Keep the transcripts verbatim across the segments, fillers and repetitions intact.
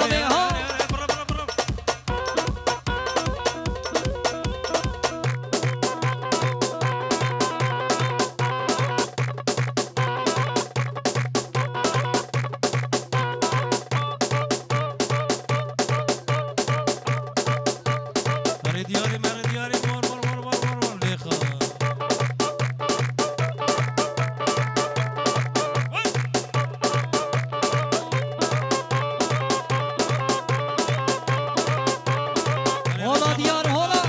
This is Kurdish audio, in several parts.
Hadi ha. Erê diyarê, merê diyarê, war, war, lêxa. Hola diyar, hola.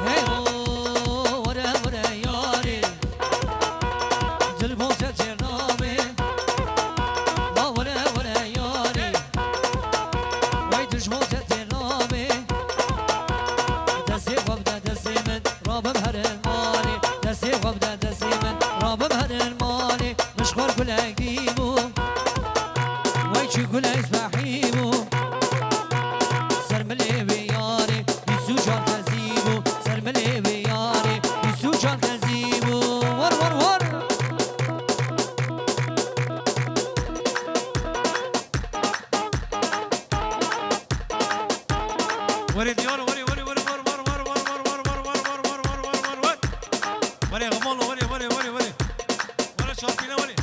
Hey ho, were were yarê, dil bo te têr nabê. La were were yarê, wey dil ji bo te têr nabê. Destê xwe bide destê min, rabim herin malê. Destê xwe bide destê min, rabim herin malê. Min ji xwe gulek dîbû, wey çi gulek behî bû. Ser milê wê yarê, bîst û çar tezî bû. Ser milê wê yarê, bîst û çar tezî bû. War, war, war. Were diyar, were, were, were, war, war, war. Were, xemalo, were, were, were, were. Were, çarpîne, were.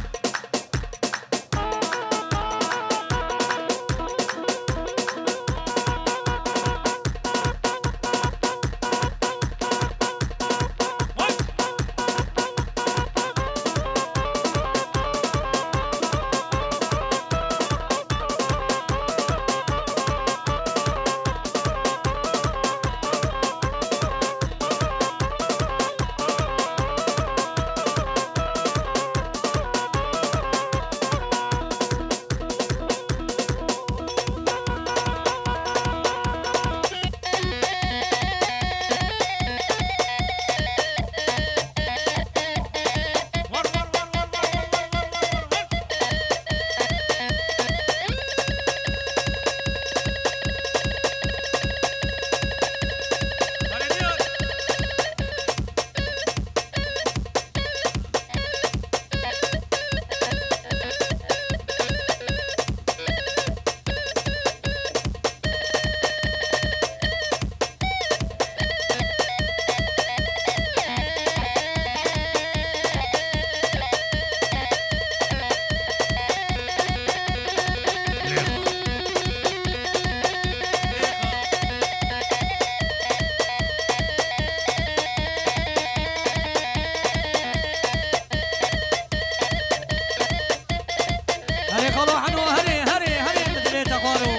Herê xalo Heno, herê, herê, herê, bi dilê te xwaro.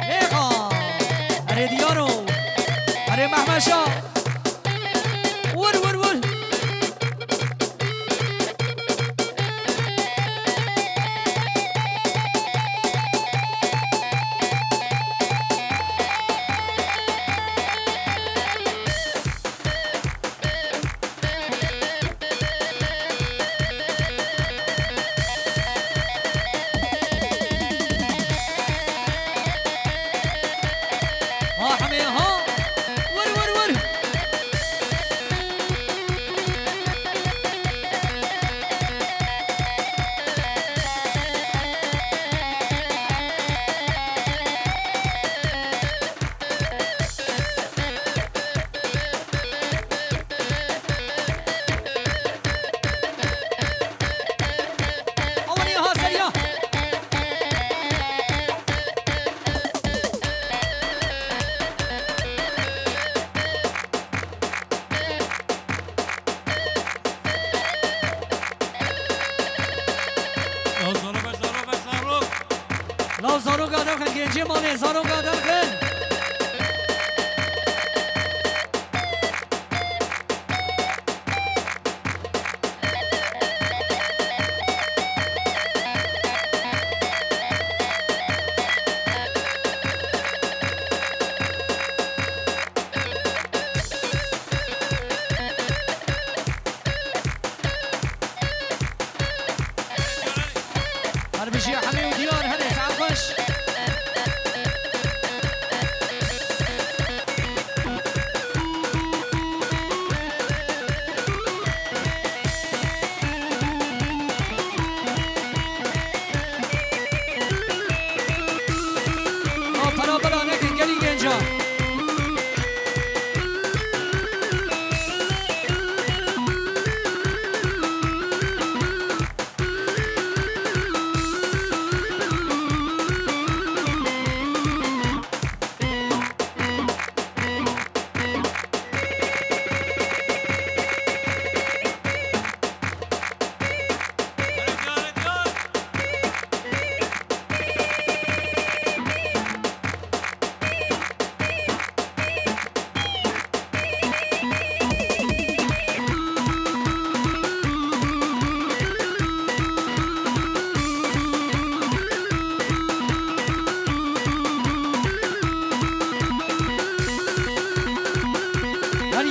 Lêxa, herê diyaro, herê Mehmeşa. Wir, wir, wir. Ha hemê ha. Wir, wir, wir. Awanî ha seriya. Law zarok be, zarok be, zarok. Law zaroka derxin, gencê malê zaroka derxin.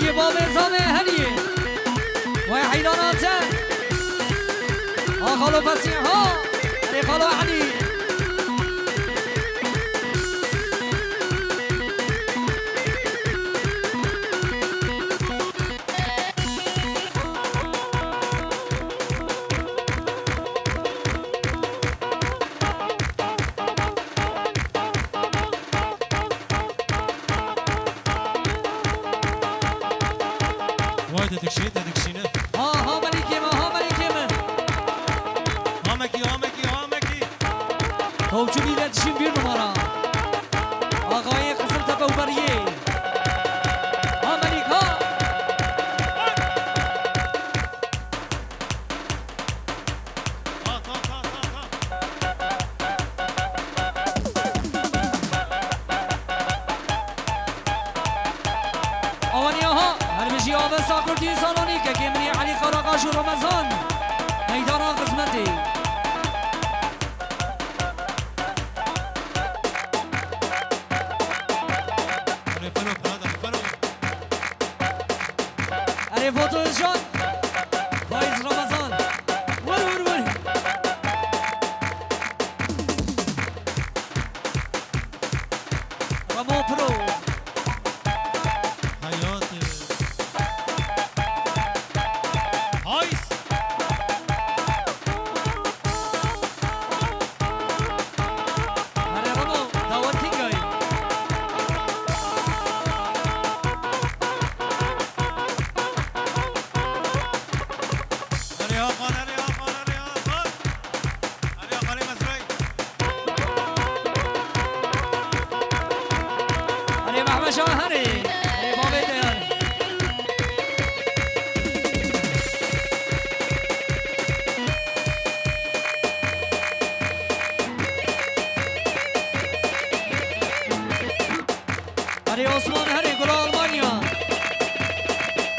Yê bavê zavê heriyê. Vay heylana te. Ha xalo Fesîh ha. Erê xalo Elî. Vay, te dikşî, te dikşîne. Ha, ha, melîkê me, ha, melîkê me. Hamekî, hamekî, hamekî. Topçu bir iletişim bir numara. Ağayê Qiziltepe û Beriyê. Ha, melîk, ha. Awaniya ha, her bijî Avesta Kurdî Salonî, kekê min ê Elî Karakaş û Ramazan. Meydana xizmetê. Erê Fero, Prada, Fero. Erê Foto Özcan. Faiz Ramazan. Vur, vur, vur. Ramo Pro. Hayatım. Hayis. Hadi Ramo, dawetkî gay. Hadi Hakan, hadi Hakan, hadi Hakan. Hadi Hakan, Mesut. Erê Mehmet Şahan, erê. Erê bavê te yani. Erê Osman, herê gula Almanya.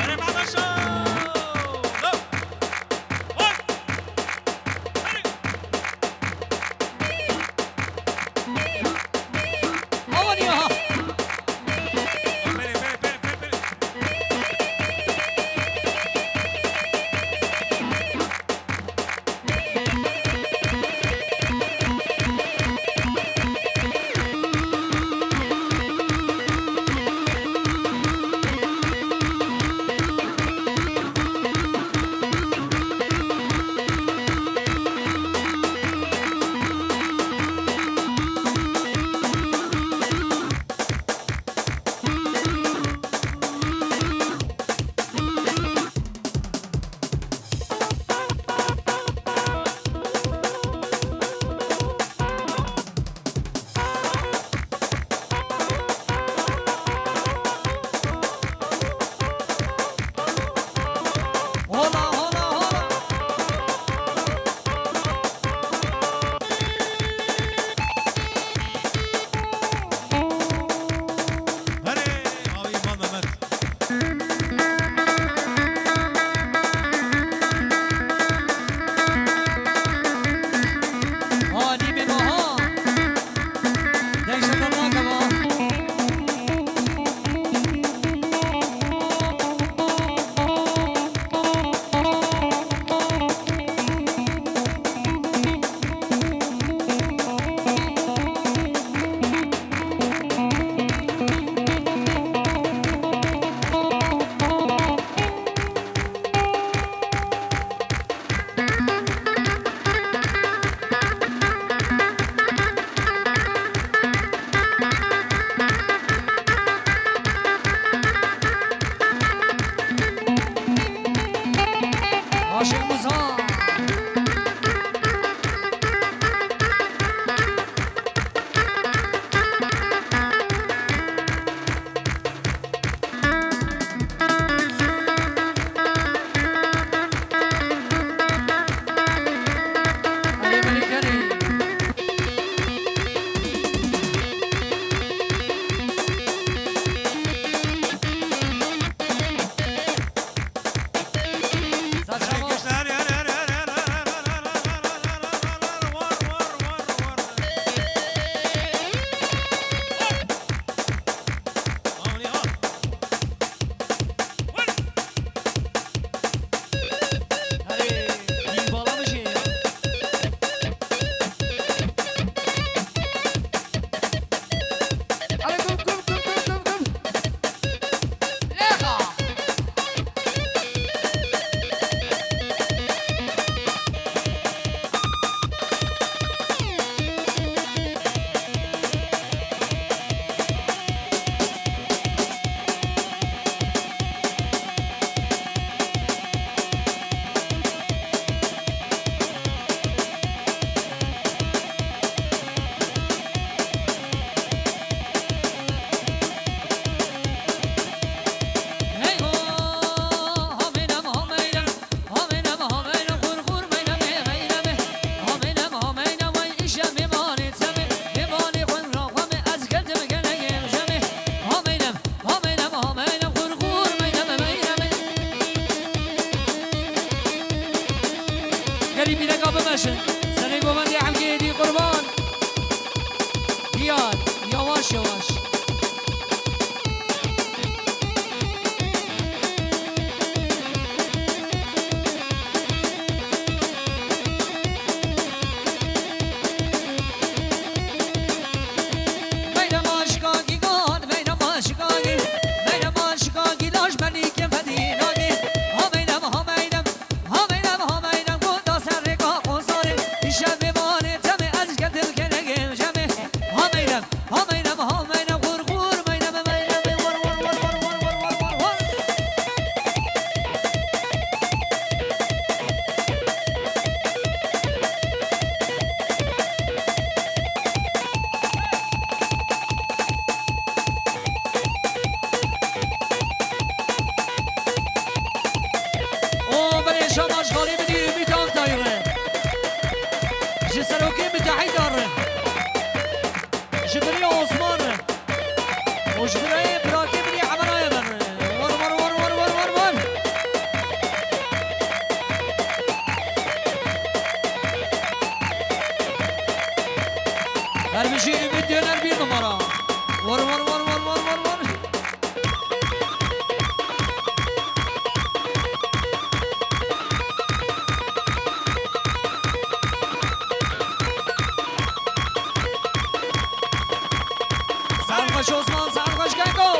Erê Mehmet Şahan. Aman ya. Meylem xur xur, meylem, meylem. Gelî pîreka bimeşin. Serê govendê Hemkê êdî qurban. Diyar, yavaş yavaş. Meylem aşka gigan, meylem aşka gi-, meylem aşka gilaş benî kefedî nagî. Ha meylem, ha meylem, ha meylem, ha meylem, goda serrêka qozarê. Îşev bê balê temê ez geldim kenegê cemê. Ha meylem, ha meylem, ha meylem, xur xur, meylem, meylem, war, war. O belê şabaş xalê min ê Ümit Aktay re. Ji serokê Müteahhîda re. Ji birê Osman re. Û ji birayê birakê min ê Emerayê re. War, war, war. Her bijî Ümit Yener bir numara. War, war, war. Saet xweş Osman, saet xweş Keko.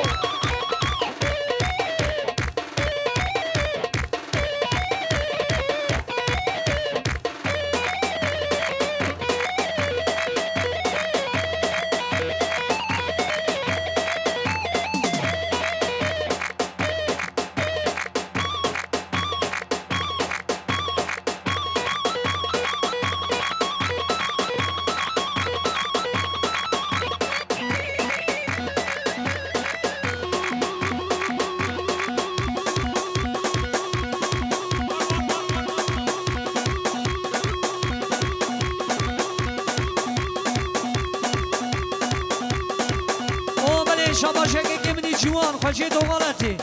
O belê şabaşekê kê min ê ciwan, xwecê doxaletê.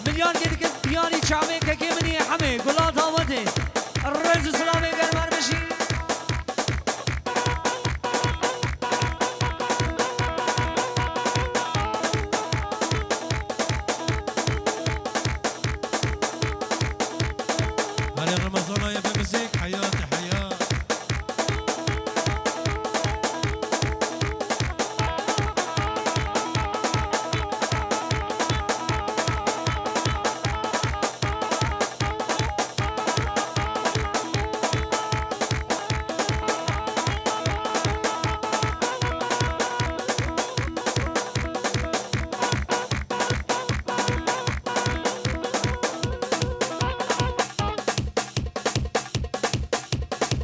Milyar gê dike diyarî çavê kekê min ê hemê, gula dawetê. Rêz û silavê germer bijî. Herê Remezana ye be muzîk, heyatê heya.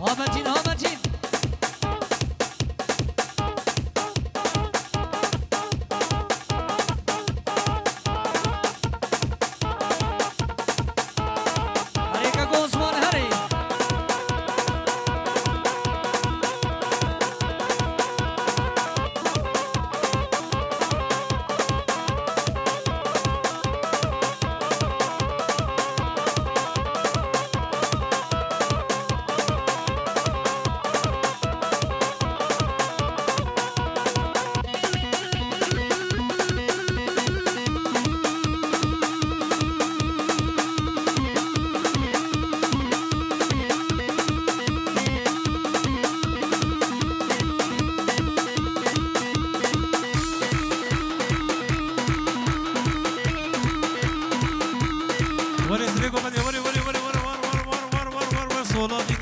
Hametîn, Hametîn. Herê Keko Osman, herê. Were sirê govendê, were, were, were, were, war, war, war, sola dî